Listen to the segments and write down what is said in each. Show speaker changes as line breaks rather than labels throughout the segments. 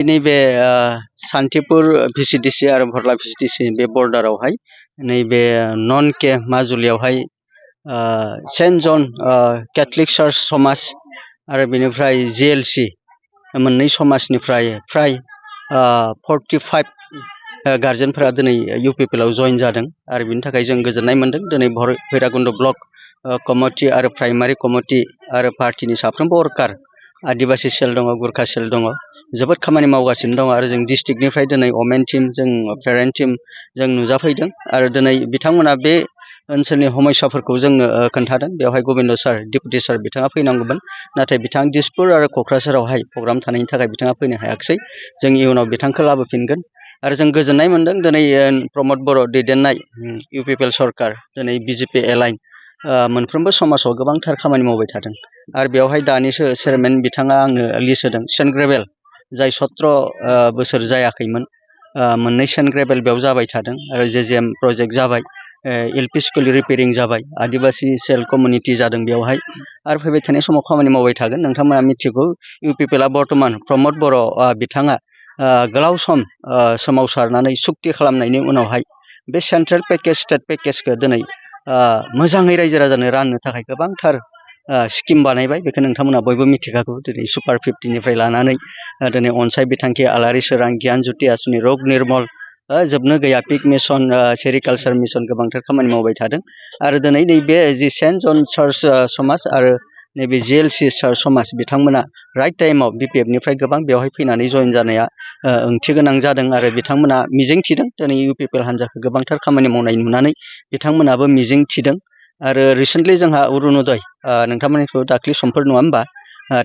नैबे सान्तिपुर भिसिडिसि आरो भरला भिसिडिसि बे बर्डारावहाय नैबे नन के माजुलियावहाय सेन्ट जन कैथलिक चार्च समाज आरो बेनिफ्राय जिएलसि मोननै समाजनिफ्राय फ्राय 45 गार्जेनफोरा दिनै इउपिपिएलआव जइन जादों आरो बिनि थाखाय जों गोजोननाय मोनदों। दिनै भैराकुन्द ब्लक कमिटि आरो प्राइमारि कमिटि आरो पार्टिनि साफ्रोमबो वर्कार आदिबासि सेल दङ, गुरखा सेल दङ, जोबोद खामानि मावगासिनो दङ आरो जों डिस्ट्रिक्टनिफ्राय दिनै वमेन टीम, जों पेरेन्ट टीम जों नुजाफैदों आरो दिनै बिथांमोना बे ओनसोलनि समस्याफोरखौ जोंनो खोन्थादों। बेवहाय गबिन्द सार, डिपुटि सार बिथाङा फैनांगौमोन, नाथाय बिथां दिसपुर आरो क'क्राझारावहाय प्रग्राम थानायनि थाखाय बिथाङा फैनो हायाखिसै। जों इयुनाव बिथांखौ लाबोफिनगोन आरो जों गोजोननाय मोनदों दिनै प्रमद बर' दैदेननाय इउपिपिएल सरकार, दिनै बिजेपि एलाइन मोनफ्रोमबो समाजाव गोबांथार खामानि मावबाय थादों आरो बेवहाय दानिसो चेयारमेन बिथाङा आंनो लिस्ट होदों सेन्ट ग्रेभेल, जाय 17 बोसोर जायाखैमोन, मोननै सेन्ट ग्रेभेल बेयाव जाबाय थादों आरो जेजेएम प्रजेक्ट जाबाय, एलपि स्कुल रिपेयारिं जाबाय, आदिबासि सेल कमिउनिटि जादों बेवहाय आरो फैबाय थानाय समाव खामानि मावबाय थागोन। नोंथांमोना मिथिगौ इउपिपिएलआ बर्तमान प्रमद बर' बिथाङा गोलाव सम सोमावसारनानै सुक्ति खालामनायनि उनावहाय बे सेन्ट्रेल पेकेज, स्टेट पेकेजखौ दिनै मोजाङै रायजो राजानो राननो थाखाय गोबांथार स्किम बानायबाय। बेखौ नोंथांमोना बयबो मिथिखागौ। दिनै सुपार 50निफ्राय लानानै दिनै अनसाय बिथांखि, आलारि सोरां, गियान ज्योति आसुनि, रग निर्मल, जोबनो गैया पिक मिसन, सेरिकालचार मिसन गोबांथार खामानि मावबाय थादों आरो दिनै नैबे जि सेन्ट जन चार्च समाज आरो नैबे जिएलसि चार्च समाज बिथांमोना राइट टाइमाव बिपिएफनिफ्राय गोबां बेवहाय फैनानै जइन जानाया ओंथि गोनां जादों आरो बिथांमोना मिजिं थिदों दिनै इउपिपिएल हान्जाखौ गोबांथार खामानि मावनाय नुनानै बिथांमोनाबो मिजिं थिदों। आरो रिसेन्टलि जोंहा अरुणोदय, नोंथांमोननिखौ दाख्लि समफोर नङा होमबा,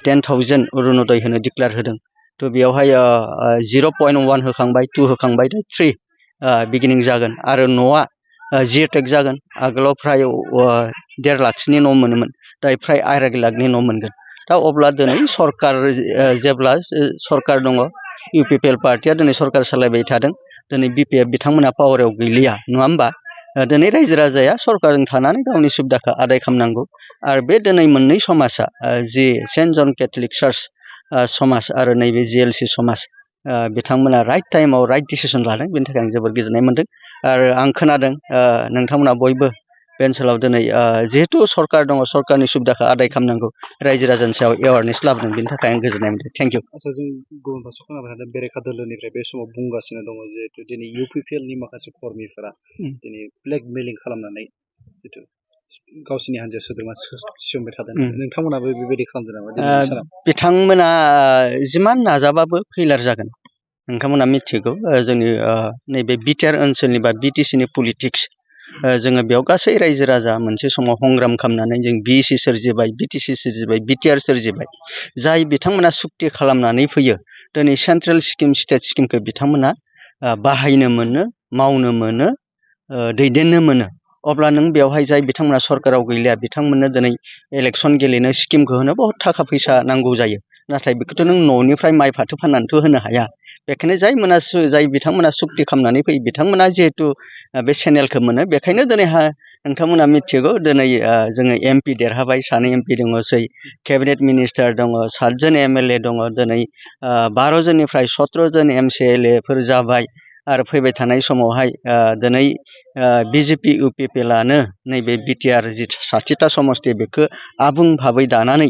10,000 अरुणोदय होनो डिक्लेयार होदों। थ' बेयावहाय 0.1 होखांबाय, 2 होखांबाय, 3 बिगिनिं जागोन आरो न'आ जिएटेक जागोन। आगोलाव फ्राय 1.5 लाखसोनि न' मोनोमोन, दायो फ्राय 2.5 लाखनि न' मोनगोन। दा अब्ला दिनै सरकार, जेब्ला सरकार दङ, इउपिपिएल पार्टिया दिनै सरकार सालायबाय थादों, दिनै बिपिएफ बिथांमोना पावाराव गैलिया नङा होमबा। दिनै रायजो राजाया सरकारजों थानानै गावनि सुबिदाखौ आदाय खालामनांगौ आरो बे दिनै मोननै समाजा जि सेन्ट जन कैथलिक चार्च समाज आरो नैबे जिएलसि समाज बिथांमोना राइट टाइमाव राइट डिसिसन लादों। बेनि थाखाय आं जोबोर गोजोननाय मोनदों आरो आं खोनादों नोंथांमोना बयबो बे ओनसोलाव दिनै जिहेथु सरकार दङ, सरकारनि सुबिदाखौ आदाय खालामनांगौ, रायजो राजानि सायाव एवारनेस लाबोदों। बेनि थाखाय आं गोजोननाय मोनदों। Thank you.
आच्चा, जों गुबुन फारसे खोनाबाय थादों बेरेखा दोलोनिफ्राय बे समाव बुंगासिनो दङ जिहेतु दिनै इउपिपिएलनि माखासे कर्मिफोरा दिनै ब्लेकमेलिं खालामनानै जितु गावसिनि हान्जायाव सोद्रोमा थिसनबाय थादों। नोंथांमोनाबो बेबायदि खालामदों नामा?
बिथांमोना जिमान नाजाबाबो फेलार जागोन। नोंथांमोना मिथिगौ जोंनि नैबे बिटिआर ओनसोलनि बा बिटिसिनि पलिटिक्स, जोङो बेयाव गासै रायजो राजा मोनसे समाव संग्राम खालामनानै जों बिएसि सोरजिबाय, बिटिसि सोरजिबाय, बिटिआर सोरजिबाय। जाय बिथांमोना सुक्ति खालामनानै फैयो, दिनै सेन्ट्रेल स्किम, स्टेट स्किमखौ बिथांमोना बाहायनो मोनो, मावनो मोनो, दैदेननो मोनो। अब्ला नों बेवहाय जाय बिथांमोना सरकाराव गैलिया, बिथांमोननो दिनै इलेक्सन गेलेनो स्किमखौ होनो बहुत थाखा फैसा नांगौ जायो, नाथाय बेखौथ' नों न'निफ्राय माइ फाथो फाननानैथ' होनो हाया। बेखायनो जाय बिथांमोना सुक्ति खालामनानै फैयो, बिथांमोना जिहेतु बे चेनेलखौ मोनो। बेखायनो दिनै नोंथांमोना मिथिगौ दिनै जोङो एमपि देरहाबाय, 2 एमपि दङसै, केबिनेट मिनिस्टार दङ, 7 जन एमएलए दङ, दिनै 12 जननिफ्राय 17 जन एमसिएलएफोर जाबाय आरो फैबाय थानाय समावहाय दिनै बिजेपि इउपिपिएलआनो नैबे बिटिआर जि 60टा समस्ति बेखौ आबुं भाबै दानानै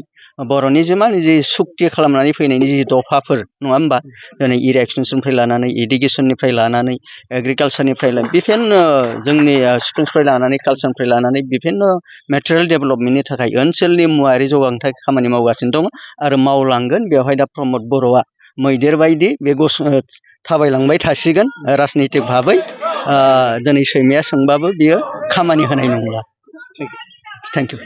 बर'नि जिमान जि सुक्ति खालामनानै फैनायनि जि दफाफोर नङा होमबा, दिनै इरिगेसननिफ्राय लानानै, इडुकेसननिफ्राय लानानै, एग्रिकालसारनिफ्राय बिभिन्न जोंनि स्कुलनिफ्राय लानानै, कालचारनिफ्राय लानानै बिभिन्न मेटेरियेल डेभेलपमेन्टनि थाखाय ओनसोलनि मुवायारि जौगाखांनि थाखाय खामानि मावगासिनो दङ आरो मावलांगोन। बेवहाय दा प्रमद बर'आ मैदेर बायदि बे थाबायलांबाय थासिगोन राजनितिक भाबै। दिनै सैमाया सोंबाबो बियो खामानि होनाय नंला। Thank you.